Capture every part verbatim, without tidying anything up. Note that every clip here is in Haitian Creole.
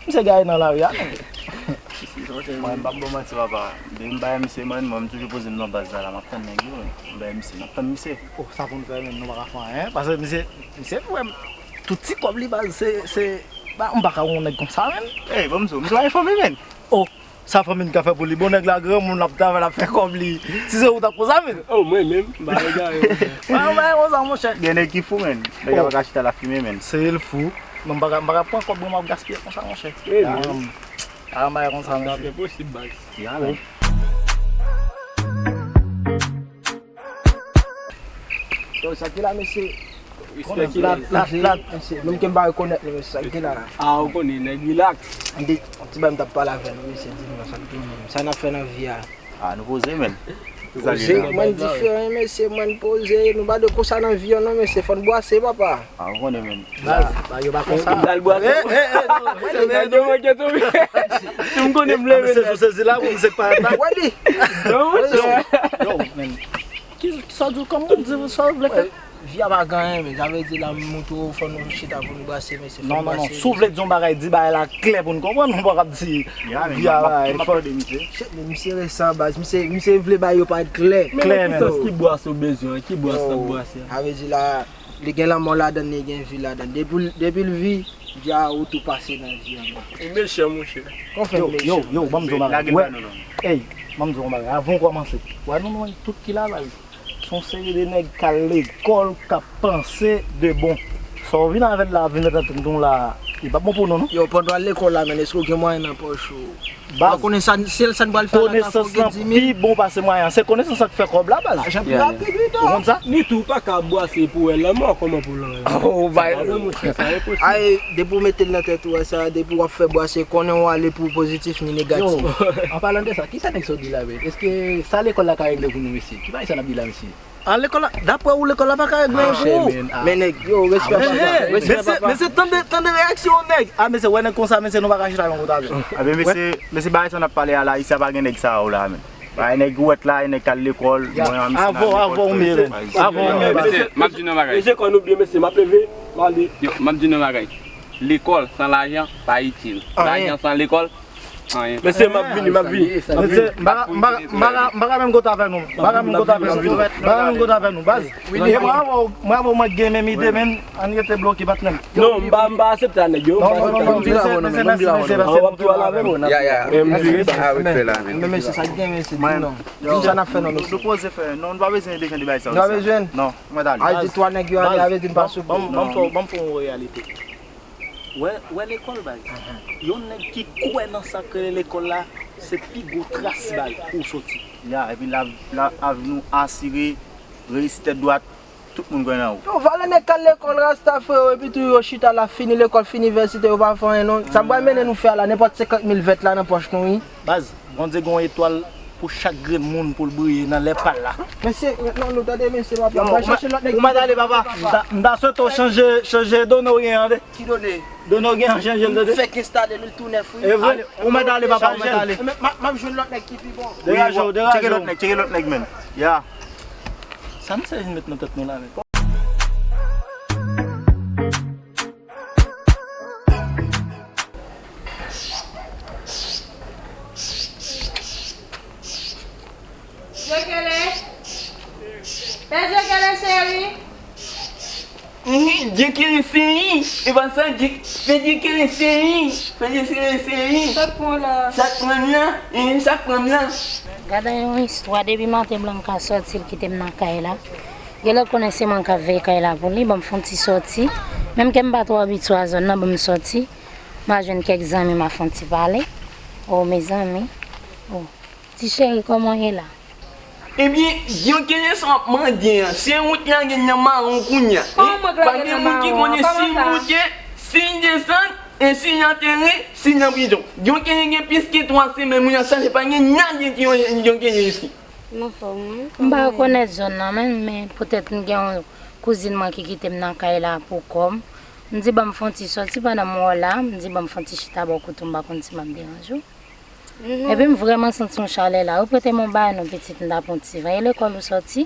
Misye gaye nan lari a, men. Mwen, m p ap ba w manti, papa. Depi m bay misye, mwen, mwen, m toujou poze m nan baz la, la, m ap tann nèg yo, men. M bay misye, m ap tann misye. Oh, sa pou n fè, men, nou pa ka fè anyen, paske misye, misye, wè, tout ti kòb li, baz, se, se, ba, m pa ka wè yon nèg konsa, men. Ey, bon, m sou, m sou enfòme, men. Oh, sa fanmi n ka fè pou li. Bon, nèg la granmoun, l ap travay, l ap fè kòb li. Si se ou, t ap konsa, men. Oh, mwen menm, m pa egare, monchè. Mwen, mwen, konsa, monchè. Gen nèg ki fou, men. Nèg la pa ka chita la fimen, men. Se l fou. Non, m pa ka, m pa ka pran kòb mwen, m ap gaspiye konsa, monchè. Ey, men. Ah, m pa ka konsa, monchè. Sa pa posib, baz. Ya, men. Yo, sa ki la, mesye? Respè ki la, plat, plat, mesye. Menm ke m pa rekonèt nou, mesye, sa ki la. Ah, ou konnen, nèg relax. Yon ti bagay m t ap pale avè nou, mesye, di nou sa ki menm. Sa n ap fè nan vi a? Ah, nou poze, men. Poze, mwen diferan, mesye, mwen poze. Nou pa dwe konsa nan vi an, non, mesye, fò n bwase, papa. Ah, ou konnen, men. Baz, baz, yo pa konsa. M t al bwase. Eh, eh, eh, non, mesye, men, yo manke tonbe. Si m konnen m leve. Mesye, sou sezi la, pou m se pa la. Wè li. Non, monchè. Yo, men. Ki, ki sa w di, kòman w di sa w vle fè? Vi a pa gen anyen, men sa vle di la m montre w fò nou chita pou nou brase, men se fò nou brase. Non, non, non, si w vle di yon bagay, di bagay la klè pou n konprann, ou pa kab di vi a pa fò. Shit, men misye resan, baz, misye, misye vle bagay yo parèt klè. Klè, men. Ki sans ki bwase w bezwen, ki bwase w ap bwase a? Sa vle di la, li gen lanmò ladann, li gen vi ladann. Depi l, depi l vi, vi a ou tou pase nan vi a, men. Ou mechan, monchè. Kon fè mechan. Yo, yo, yo, ban m di w yon bagay. Ey, ban m di w yon bagay, avan w kòmanse. Wè nou, nou tout ki la, baz. Se yon seri de nèg k al lekòl, k ap panse de bon. Sa w vin avè l la, vin mete nan tèt nou la, Li p ap bon pou nou, non. Yo, pandan w al lekòl la, men, èske w gen mwayen nan pòch ou? Baz, konesans, sèl sa n pral fè la, ka fè w gen di mil. Konesans lan pi bon pase mwayen an. Se konesans lan k fè kòb la, baz. Lajan pi rapid, wi, non. Ou konn sa? Ni tou, ou pa ka bwase pou wè lanmò, kòman pou lanmò? Oh, bay. Sa pa bon, monchè, sa enposib. Ay, depi w mete l nan tèt ou, wè sa, depi w ap fè bwase, konnen w ale pou pozitif ni negatif. Yo, an palan de sa, kisa nèg sa yo di la, men? Èske sa lekòl la ka regle pou nou, mesye? Ki bagay sa n ap di la, mesye? A lekòl la, daprè ou, lekòl la pa ka regle pou ou. Men nèg, yo, respè papa, respè papa. Mesye, tande, tande reyaksyon yon nèg. A, mesye, wè nèg konsa, mesye, nou pa ka chita yon kote avè l. Ebyen, mesye, mesye, bagay sa n ap pale a la, isi a pa gen nèg sa yo la, men. Bagay nèg ou wèt la, e nèg k al lekòl, mwen an, misye. Avè w, avè w, men, avè w, men. Mesye, m ap di nou yon bagay. Mesye, kò nou byen, mesye, m ap leve, m ale. Yo, m ap di nou yon bagay. Lekòl san lajan pa itil. Lajan san lekòl, Mesye, m ap vini, m ap vini. Mesye, m pa ka, m pa ka, m pa ka, m pa ka menm kote avè nou. M pa ka menm kote avè nou. M pa ka menm kote avè nou, baz. E bravo, bravo, mwen gen menm ide, men ann rete bloke, patnè m. Non, m pa, m pa aksepte a nèg yo. Non, non, non, non, mesye, mesye, mesye, mesye, mesye, mesye, mesye, mesye, mesye, mesye, mesye, mesye, mesye, mesye, mesye, sa k gen, mesye, di non. Di m sa n ap fè non, mesye. Nou poze fè, non, nou pa bezwen de jan de bagay sa yo. Nou pa bezwen? Non, mwen t ale. Al di twa nèg yo ale, avè di n pa sou. Ban m fè, ban m fè yon reyalite. Wè, wè lekòl, baz. Yon nèg ki kwè nan sa k rele lekòl la, se pi gwo tras, baz, pou w soti. Ya, epi la, la, avni w asire, reyisit tèt dwat, tout moun kwè nan ou. Yo, valè nèg k al lekòl, rasta, freo, epi tou yo chita la, fini lekòl, fini inivèsite, yo pa fè anyen, non. Sa m pral mennen nou fè a la, nenpòt senkant mil vèt la nan pòch nou, wi. Baz, Bondye gen yon etwal pou chak grenn moun pou l briye nan lè pa l la. Mesye, non, nou tande, mesye, papa, m pral chèche lòt nèg. Ou mèt ale, papa. M ta, m ta swete w chanje, chanje done w gen an, tande. Ki done? Done w gen an, chanje l, tande. M fèk enstale l, li tou nèf, wi. E vre? Ou mèt ale, papa, ou mèt ale. M, m, m ap jwenn lòt nèg ki pi bon. Degaje w, degaje w. Tcheke lòt nèg, tcheke lòt nèg, menn. Ya. Sa misye vin met nan tèt nou la, menn? Jokele. Fè jokele, cheri. Jokele, cheri. E pa sa, fè jokele, cheri. Fè jokele, cheri. Sa k pran la? Sa k pran la? Sa k pran la? Gade yon istwa, depi maten Blanka sòti, l kite m nan kay la. Genlè konnen se mwen k ap veye kay la pou li, ban m fè yon ti sòti. Menm ke m pa twò abitye a zòn nan, ban m sòti. M a jwenn kèk zanmi, m a fè yon ti pale. Oh, mezanmi. Oh. Ti cheri, kòman w ye la? Ebyen, Dyokenes w ap mande an, se ou k lage l nan mawon kounye a. Kòman mwen k lage l nan mawon an? Pa gen moun ki konnen si l moute, si l desann, e si l antere, si l nan prizon. Dyokenes gen plis ke twa semèn, moun nan sa, se pa gen nada ki Dyokenes isi. M anfòm, wi. M pa rekonèt zòn nan menm, men poutèt m gen yon kouzin mwen ki kite m nan kay la pou kò m. M di, ban m fè yon ti sòti, pandan m wè w la, m di, ban m fè yon ti chita bò kote w, m pa konn si m ap deranje w. Epi m vrèman santi yon chalè la. Ou prete m yon bagay non, pitit, m ta pran yon ti van. E lekòl ou sòti?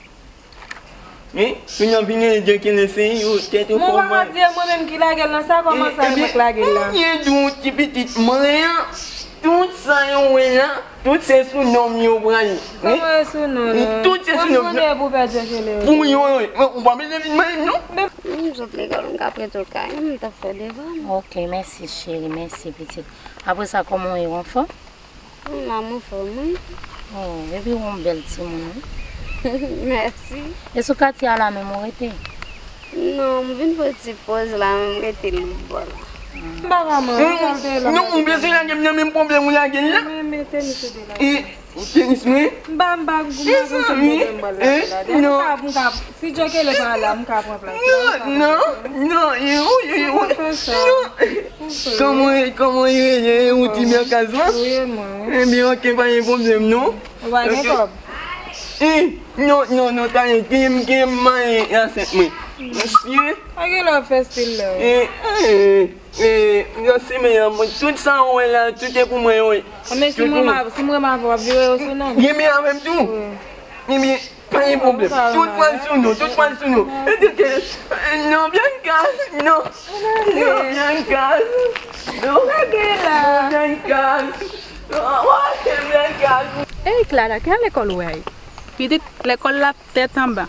Men, kounye a w vin rele Dyokenes, se ou, tèt ou fò mal. Mwen pa di e mwen menm ki lage l nan sa, kòman sa e mwen k lage l la? Ebyen, ebyen, di w ti pitit mwen an, tout sa yo wè la, tout se sou non m yo pral. Kòman e sou non l? Tout se sou non m. Mwen mande pou pè Dyokenes. Pou yo, wi. Men ou pa bezwen vin mande m non. M sot lekòl, m ka prete w kay, m t ap fè devwa m. Ok, mèsi cheri, mèsi pitit. Apre sa, kòman w ye, w anfòm? M la, m anfòm, wi. Oh, epi w yon bèl timoun, wi. Mèsi. E sou katye a la menm ou rete? Non, m vin pran ti pòz la, men m rete lòt bò la. M pa ka manje, sa l te ye la. Non, ou bezwen lage m nan menm pwoblèm ou lage l la. Men, men, tenis ou de la. E, tenis mwen? M pa, m pa, m pa konn ki pwoblèm m pral lage la. Non. M ka, m ka, si Dyokenes pa la, m ka pran plas la. Non, non, non, yo, yo, yo. Ou pa fè sa. Non. Kòman, kòman yo rele ou ti mèkaz lan? Wi, mwen. Ebyen, ok, pa gen pwoblèm, non. Ou pa gen kòb? Eh, non, non, non, talè, ke m, ke m manyen ansent mwen. Mesye. Pa gen lè w ap fè stil la. Eh, eh, eh, nan semen an, mwen, tout sa w wè la, tout e pou mwen, wi. Men si m renmen, si m renmen avè w, w ap vire yo sou non? Renmen avè m tou? Wi. Ebyen, pa gen pwoblèm. Tout pral sou nou, tout pral sou nou. E te ke, non, Bianca, non. Non, Bianca. Non. Lage la. Non, Bianca. Non, Bianca. Ey, Clara, ki lekòl ou wè a ye? Pitit, lekòl la tèt anba.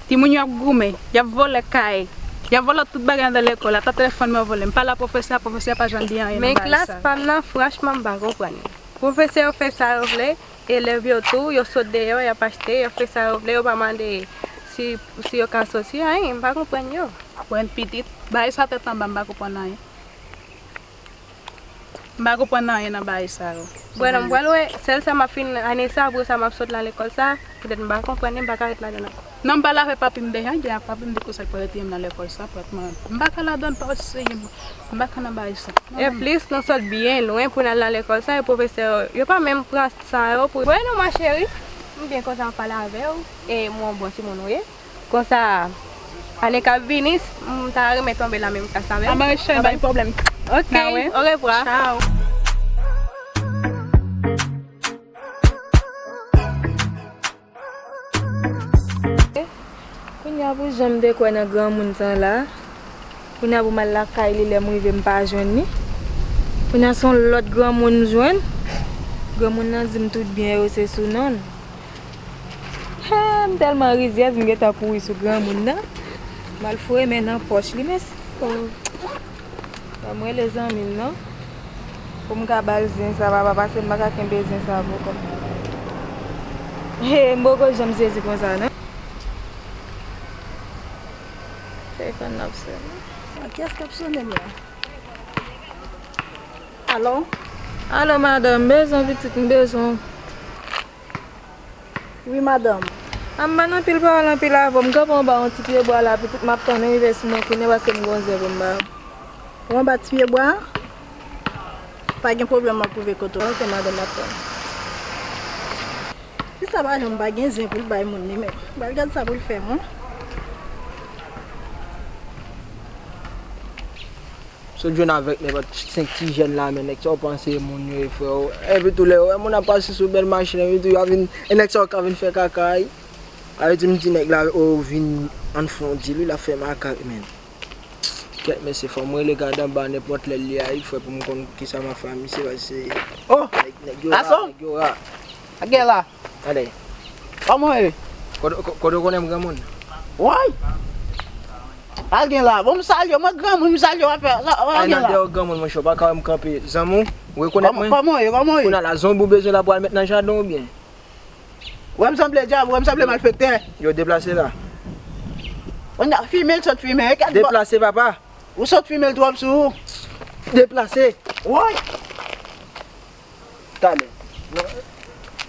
Timoun yo ap goumen, y ap vòlè kay, y ap vòlè tout bagay anndan lekòl la, ata telefòn mwen yo vòlè. M pale a pwofesè a, pwofesè a pa janm di anyen nan bagay sa. Men klas pa m nan, franchman, m pa konprann. Pwofesè yo fè sa yo vle, elèv yo tou, yo sot deyò, y ap achte, yo fè sa yo vle, yo pa mande si, si yo ka sòti, anyen, m pa konprann yo. Mwen pitit, bagay sa tèt anba, m pa konprann anyen. M pa konprann anyen nan bagay sa yo. Bwè non, m pral wè, sèl sa m ap fin ane sa, apre sa m ap sot nan lekòl sa, petèt m pa konprann li, m pa ka ret ladan l ankò. Non, m pale avèk papi m deja, m di ak papi m di konsa l pral retire m nan lekòl sa, pratman. M pa ka ladan l, pa serye, m pa ka nan bagay sa. E plis, nou sot byen lwen pou n al nan lekòl sa, e pwofesè yo, yo pa menm pran san yo pou. Bwè non, ma chérie, m byen kontan ap pale avè w, e m wè w bon timoun ou ye. Konsa, ane k ap vini, m ta renmen tonbe nan menm klas avè w. Aman, Richard, pa gen pwoblèm. Ok, orevwa. Tchaw. Kounye a pou jan m te kwè nan granmoun sa la, kounye a pou m al lakay li, lè m rive m pa jwenn li. Kounye a se yon lòt granmoun m jwenn. Granmoun nan di m tout byen yo se sou non l. He, m tèlman rizyèz, m gentan kouri sou granmoun nan. M al foure men nan pòch li, mèsi. Oh. Ban m rele zanmi m non. Pou m ka ba l zen sa, papa, paske m pa ka kenbe zen sa pou kò m. He, m poko janm sezi konsa non. Telefòn nan ap sonnen. A, kiyès k ap sonnen la? Alo? Alo, madanm, m bezwen pitit, m bezwen. Wi, madanm. A, m pa nan anpil pawòl, anpil avè w. M kanpe anba yon ti pye bwa la, pitit, m ap tann ou rive sou mwen kounye a paske m gon zen pou m ba ou. Ou anba ti pye bwa a? Pa gen pwoblèm, m ap rive kote w. Ok, madanm, m ap tann. Fi sa pa janm pa gen zen pou l bay moun li menm. Bal gad sa pou l fè mwen. Sot jwenn avèk nenpòt senk ti jèn la, men nèg sa yo panse e moun yo ye, frè. Epi tou lè yo wè moun ap pase sou bèl machin, epi tou yo vin, e nèg sa yo ka vin fè kaka, wi. Sa vle di m di nèg la, o, vin ann fè yon dil, wi, l ap fè makak, men. Kèt, men se fò m rele gad anba nenpòt lè l ye a, wi, frè, pou m konn kisa m ap fè a misye, paske. Oh! Nèg, nèg yo ra, gason! Nèg yo ra. Sa gen la? Tande. Kòman w ye? Kote, ko-, kote w konnen m granmoun? Woy! Al gen la. Bon, m salye w, mwen granmoun, m salye w, w ap fè, w ap gen la. Ay, nan dèyè w granmoun, monchè, w pa ka wè m kanpe. Zanmi w, ou rekonèt mwen? Kòman w ye? Kòman w ye? Kounye a la, zonbi w bezwen la pral met nan jaden w oubyen? Wè m sanble dyab, wè m sanble malfektè. Yo, deplase la. Kounye a, fimen l sot fimen, e kèt. Deplase, papa. Ou sot fimen l twòp sou ou. Deplase. Woy! Talè.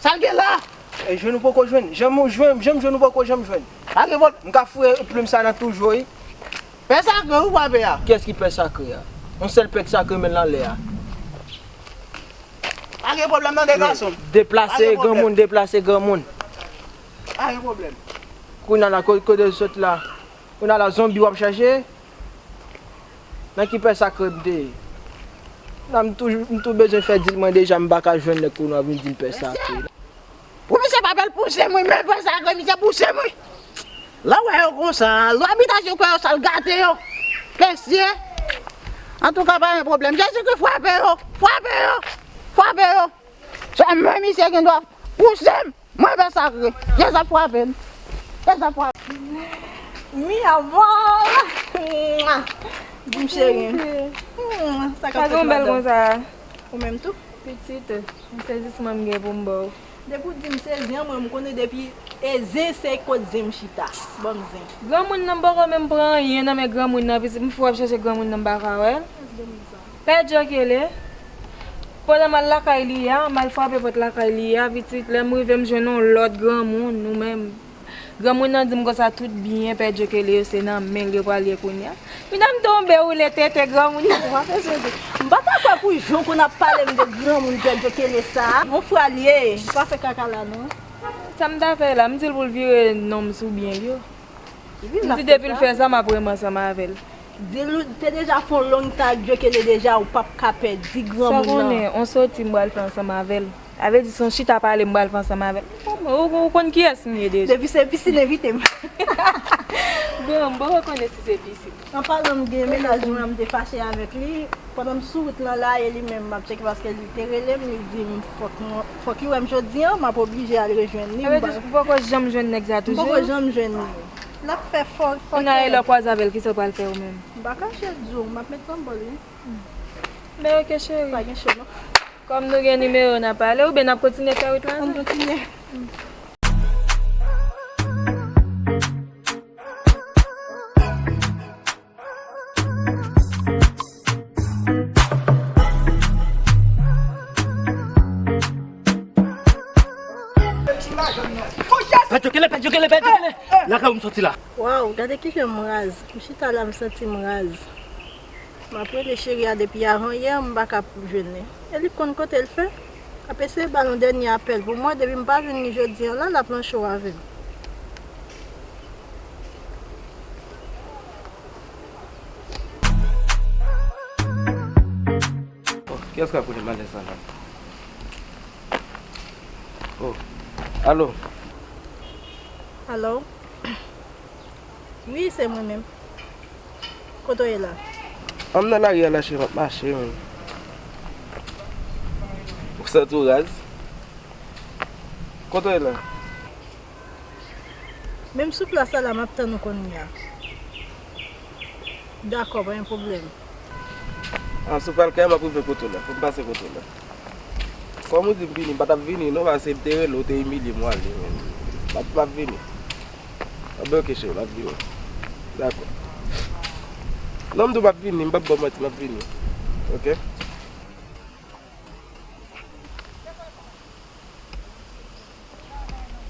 Sa l gen la? E jwenn ou poko jwenn. Janm ou jwenn, janm jwenn ou poko janm jwenn. Pa gen pwob-, m ka foure plim sa nan twou je w, wi. Pè sakre, ou pa pè a. Kiyès ki pè sakre a? Yon sèl pè k sakre men l anlè a. Pa gen pwoblèm nan de gason. Deplase granmoun, deplase granmoun. Pa gen pwoblèm. Kounye a la, ko-, kote w sot la? Kounye a la, zonbi w ap chache? Nan ki pè sakre m te ye? La, m tou, m tou bezwen fè dil mwen deja, m pa ka jwenn nèg kounye a vin di m pè sakre. Pou misye pa bèl pouse mwen, men pè sakre, misye pouse mwen. Lè w wè yo konsa, lè w abitaje kwè yo sal gate yo. Mesye. Antouka, pa gen pwoblèm. Jezikri frape yo, frape yo, frape yo. Se mwen misye gen dwa pouse m. Mwen pè sakre. Jezi ap frape m. Jezi ap frape m. Mi amor. Di m cheri. Hmm, sa k ap fèt, madanm? Sa gon bèl konsa. Ou menm tou? Pitit, yon sezisman m gen pou m ba w. Depi w di m se zen, mwen m konnen depi e zen se kot zen m chita. Ban m zen. Granmoun nan poko menm pran anyen nan men granmoun nan, pitit, m fou ap chache granmoun nan m pa ka wè l. Pè Djokele, pandan m al lakay li a, m al frape pòt lakay li a, pitit, lè m rive m jwenn yon lòt granmoun, ou menm. Granmoun nan di m konsa tout byen Pè Djokele yo se nan men l yo pral ye kounye a. Kounye a m tonbe woule tete granmoun nan. Ou pa fè sezi. M pa ta kwè pou jan w konn ap pale m de granmoun Pè Djokele sa. Yon fwa l ye, m pa fè kaka la non. Sa m ta fè la, m di l pou l vire non m sou byen l yo. M di depi l fè sa, m ap renmen ansanm avè l. Di l ou te deja fè yon long tay ak Djokele deja, ou p ap ka pèdi granmoun nan. Sa konnen, on soti m pral fè ansanm avè l. Sa vle di se yon chita pale m pral fè ansanm avè l. Ou, ou, ou konn kiyès m ye deja. Depi se pisin envite m. Bon, m poko konnen si se pisin. An palan m gen mennaj mwen an, m te fache avèk li. Pandan m sou wout lan la, e li menm m ap tcheke paske li te rele m, li di m fòk mwen, fòk li wè m jodi an, m ap oblije al rejwenn li. Sa vle di ou poko janm jwenn nèg sa toujou? M poko janm jwenn li. L ap fè fò, fò. Kounye a, e lè w kwaze avè l, kisa w pral fè ou menm? M pa kache di w, m ap met nan bòl wi. Men oke cheri. Pa gen cho non. Kòm nou gen nimewo, n a pale, oubyen n ap kontinye fè wout la? Ann kontinye. Jokele, pè, jokele! Lakay ou m soti la. Waw, gade kijan m raz. M chita la, m santi m raz. M ap rele cheri a depi avan yè, m pa ka jwenn li. E li konn kote l fè? Ap eseye ba l yon dènye apèl pou mwen, depi m pa jwenn li jodi an la, l ap nan cho avè m. Oh, kiyès k ap koute malè sa la? Oh, alo. Alo? Wi, se mwen menm. Kote w ye la? An, m nan lari a la, cheri, m ap mache, menm. Ou santi w raz? Kote w ye la? Menm sou plas la, la, m ap tann ou kounye a. Dakò, pa gen pwoblèm. Ah, si w pral kay, m ap rive kote w la. Fò m pase kote w la. Kòm ou di m vini, m pa t ap vini, non, paske m te rele w, ou te imilye m, w ale, men. M ap, m ap vini. Ah, ben, ok, cheri, m ap vini. Dakò. Non, m di w m ap vini, m p ap ba w manti, m ap vini. Ok?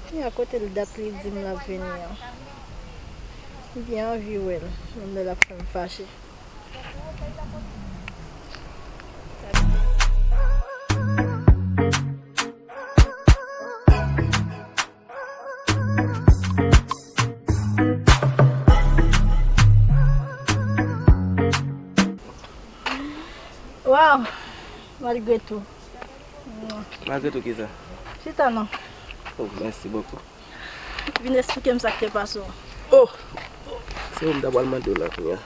Kounye a kote l dat li di m l ap vini an? M byen anvi wè l, menm lè l ap fè m fache. Waw, malgre tou. Malgre tou kisa? Chita non. Oh, mèsi bokou. Vin esplike m sa k te pase w. Oh! Se ou m ta pral mande w la kounye a.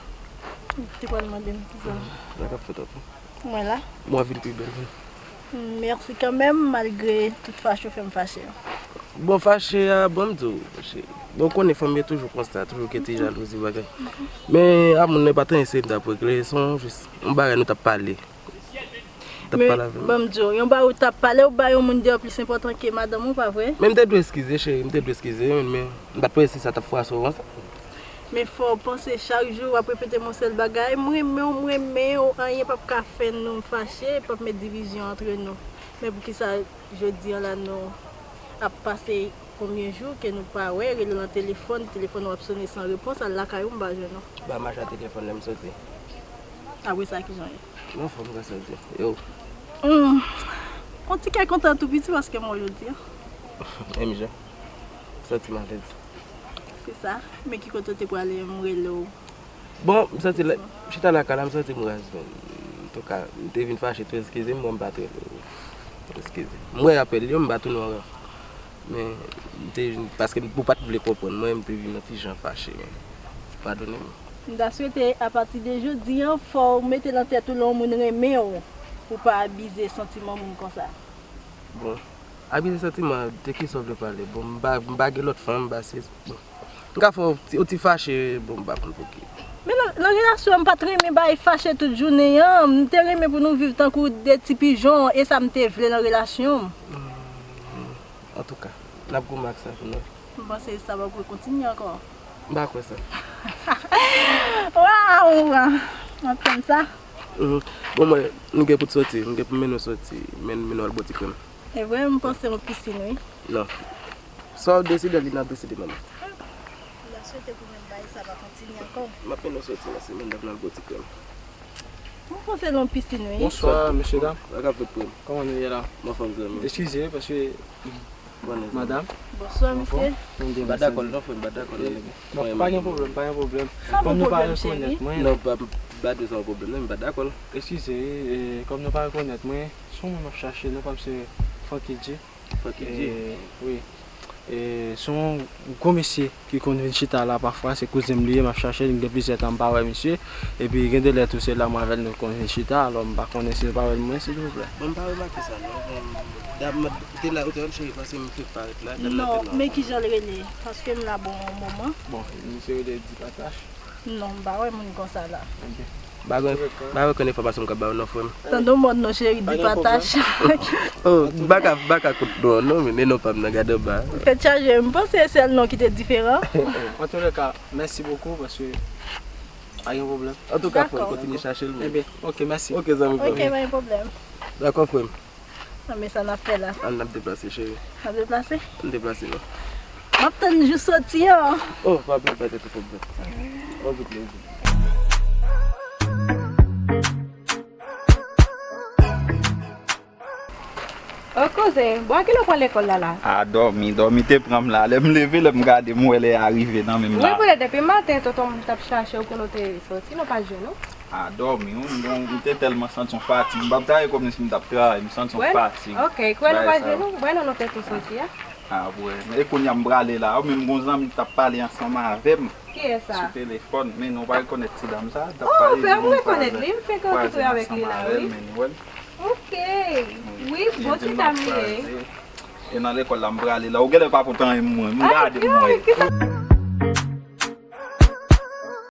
Ou te pral mande m kisa? Sa k ap fèt, anfen? Mwen la. Mwen vin pi bèl, wi. Mèsi kanmenm, malgre tout fache w fè m fache. Bon, fache a, bon, m di w, fache. Bon, ou konnen fanm yo toujou konsa, toujou gen ti jalouzi bagay. Men, a moun nan pa t anyen serye m t ap regle, se yon jis, yon bagay nou t ap pale. T ap pale avè m. Men, ban m di w, yon bagay ou t ap pale, ou bay yon moun deyò plis enpòtan ke madanm ou, pa vre? Men m te dwe eskize, cheri, m te dwe eskize, men, men m pa t panse sa t ap fwape w konsa. Men fò w panse chak jou w ap repete m yon sèl bagay, m renmen w, m renmen w, anyen p ap ka fè nou fache, p ap met divizyon antre nou. Men poukisa jodi an la nou ap pase konbyen jou ke nou pa wè, rele nan telefòn, telefòn ou ap sone san repons, al lakay ou m pa jwenn ou. Ba mache a telefòn lè m soti. Apre sa, kijan w ye? M anfòm, grasadi. E ou? Hmm. On ti kè kontan tou piti paske m wè w jodi an. Menm jan. Santi m alèz. Se sa. Men ki kote w te prale, m rele w? Bon, m santi lè, m chita lakay la, m santi m raz, men. Antouka, m te vin fache tou, eskize m, bon, m pa t rele w. Eskize. M wè apèl yo, m pa tounen ankò. Men, m te vin, paske ou pa t vle konprann mwen, m te vin yon ti jan fache, men. Padone m. M ta swete, apati de jodi an, fò w mete nan tèt ou lè yon moun renmen w, pou w pa abize santiman moun konsa. Bon, abize santiman, de kisa w vle pale? Bon, m pa, m pa gen lòt fanm, m pa se, bon. M ka fè w ti, w ti fache, bon, m pa konn pou ki. Men nan, nan relasyon an, m pa t renmen bay fache tout jounen an. M te renmen pou nou viv tankou de ti pijon, e sa m te vle nan relasyon m. Hmm, antouka, n ap goumen ak sa pou nou. M panse sa p ap rekontinye ankò. M pa kwè sa. Waw! M ap tann sa. Mhm. Bon, mwen, nou gen pou t soti, nou gen pou mennen w soti, men, mennen w al bò ti krèm. E vre, m panse yon pisin, wi. Non. Sa w deside, li n ap deside, manman. M ta swete pou menm bagay sa pa kontinye ankò. M ap mennen w soti nan semèn, n ap nan bò ti krèm. M panse l yon pisin, wi. Bonswa, mesye dam. Sa k ap fèt, frè m? Kòman nou ye la? M anfòm, zanmi. Eskize, paske Bonè, zanmi. Madanm. Bonswa, mesye. M pa dakò l non, frè m, m pa dakò l non. Non, pa gen pwoblèm, pa gen pwoblèm. Sa yon pwoblèm, cheri? Kòm nou pa rekonèt mwen. Non, pa, pa de sa yon pwoblèm non, m pa dakò l. Eskize, e, kòm nou pa rekonèt mwen, se yon moun m ap chache, non pa m se Francky Dje. Francky Dje? E, wi. E, se yon gwo mesye ki konn vin chita la pafwa, se kouzen m li ye, m ap chache l, gen plizyè tan m pa wè misye. Epi gen de lè tou se la mwen avè l nou konn vin chita, alò m pa konnen si l pa wè l mwen, silvouplè. Bon, m pa remake sa non. Bon, dam nan te la, ou te wè l cheri, paske m fèk parèt la, dam nan te la. Non, men kijan l rele? Paske m la bon yon moman. Bon, misye rele Dipatach. Non, m pa wè moun konsa la. Ok. M pa gen, m pa gen okenn enfòmasyon m ka ba w non, frè m. Tande w mòd non, cheri, Dipatach. Oh, m pa ka, m pa ka kout non, non, men non pa m nan gade anba. Tèt chaje, m panse se sèl non ki te diferan. Antoulèka, mèsi bokou, paske pa gen pwoblèm. Antouka, frè m, kontinye chache l, men. Ebyen, ok, mèsi. Ok, zanmi, frè m. Ok, pa gen pwoblèm. Dakò, frè m. Nan, men sa n ap fè la. Ann, n ap deplase, cheri. N ap deplase? Ann deplase, non. M ap tann jou soti an. Oh, pa bliye bay tèt ou kòb vèt. Ok, ok. O kouzen, bon, a kilè w pral lekòl la la? A, dòmi, dòmi te pran m la. Lè m leve, lè m gade, m wè lè a rive nan men m la. Wi, poutèt depi maten, tonton m t ap chache w kote w te soti, nou pa t jwenn ou. A, dòmi, wi, m, m te tèlman santi yon fatig. M p ap travay kòmsi m t ap travay, m santi yon fatig. Ok, kwè nou pa t jwenn ou? Bwè non, nou te tou soti a. A, bwè. E kounye a m prale la, ou menm gon zanmi ki t ap pale ansanm avè m. Kiyès sa? Sou telefòn, men nou pa rekonèt ti dam sa, t ap pale di nou kwaze, kwaze ansanm avè l, men nou wè l. Ok. Wi, bon ti dam li ye. E nan lekòl la, m prale la. Ou genlè pa kontan, mwen. M gade mwen.